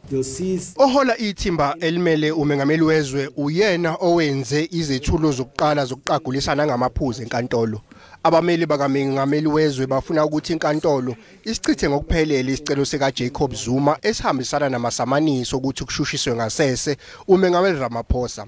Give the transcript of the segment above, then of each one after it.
You'll see Ohola ithimba elimele umengameli wezwe uyena owenze izethulo zokuqala zokuqagulisana ngamaphuzu enkantolo. Abameli bakamengameli wezwe bafuna ukuthi inkantolo isichithe ngokuphelele isicelo sika Jacob Zuma esihambisana namasamaniso ukuthi kushushiswe ngasese umengameli Ramaphosa.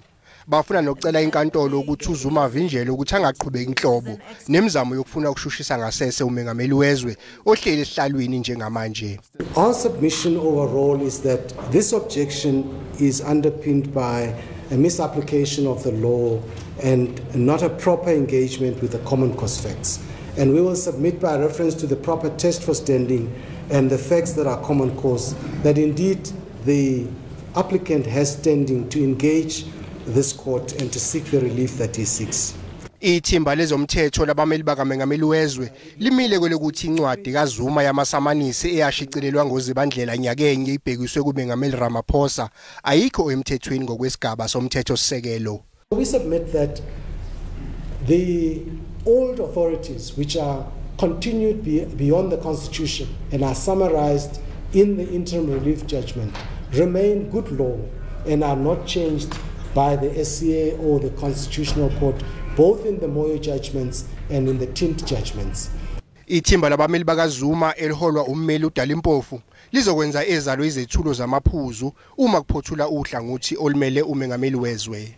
Bafuna nokucela inkantolo ukuthi uZuma avinjelwe ukuthi angaqhubeki inhlobo nemizamo yokufuna ukushushisa ngasese umengameli wezwe ohleli esihlalweni njengamanje. Our submission overall is that this objection is underpinned by a misapplication of the law and not a proper engagement with the common cause facts. And we will submit by reference to the proper test for standing and the facts that are common cause that indeed the applicant has standing to engage this court and to seek the relief that he seeks. Ithimba lezomthetho labameli bakamengameli wezwe limile kwelokuthi incwadi kaZuma yamasamanisi eyashicilelwa ngoZibandlela nyakenye ibhekiswe kumengameli Ramaphosa ayikho emthethweni ngokwesigaba somthetho sisekelo. We submit that the old authorities which are continued beyond the Constitution and are summarized in the interim relief judgment remain good law and are not changed by the SCA or the Constitutional Court, both in the Moyo judgments and in the Tint judgments. Ithimba labameli bakaZuma eliholwa ummeli uDali Mpofu lizokwenza ezalo izethulo zamaphuzu uma kuphothula uhlangothi olumele umengameli wezwe.